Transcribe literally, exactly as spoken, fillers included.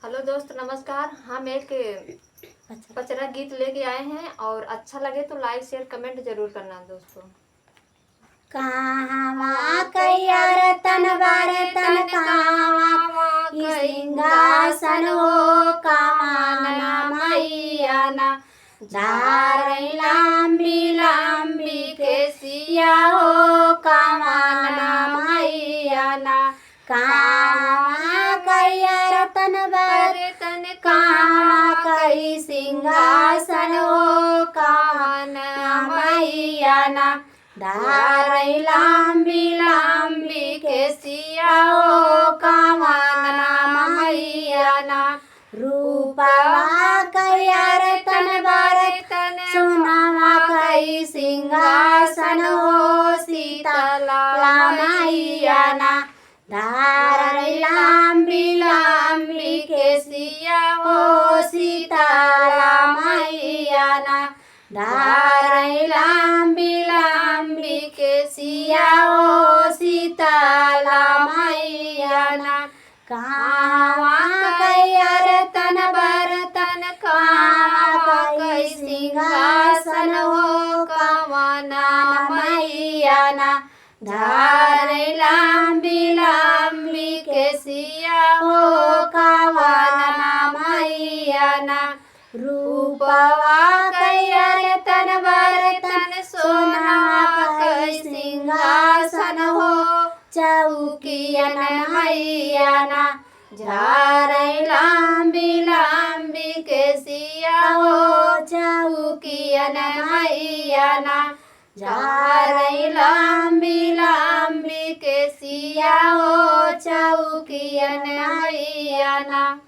हेलो दोस्त, नमस्कार। हम एक अच्छा। पचरा गीत लेके आए हैं और अच्छा लगे तो like, share, comment जरूर करना दोस्तों। कहवा कइयार तन बरतन, कहवा कई सिंहासन हो, कहवा ना मैया ना। धारई लांबी लांबी केसिया हो, कहवा ना मैया ना। कहवा कइयार तन बरतन, कहवा कई सिंहासन हो, कहवा ना मैया ना। धारई लांबी लांबी केसिया हो, कहवा ना मैया ना। रूपवा कइयार तन बरतन, सोनवा कई सिंहासन हो, शीतला मैया ना। धारई लांबी लांबी केसिया हो, शीतला मैया ना। धारई लांबी लांबी केसिया हो, शीतला मैया ना। कहवा कइयार तन बरतन, कहवा कई सिंहासन हो, कहवा ना मैया ना। धारई लांबी लांबी केसिया हो, कहवा ना मैया ना। रूपवा कइयार तन बरतन, सोनवा कई सिंहासन हो, चौकियन मैया ना। झारई लांबी लांबी केसिया हो, चौकियन मैया ना। झारई लांबी लांबी केसिया हो, चौकियन मैया ना।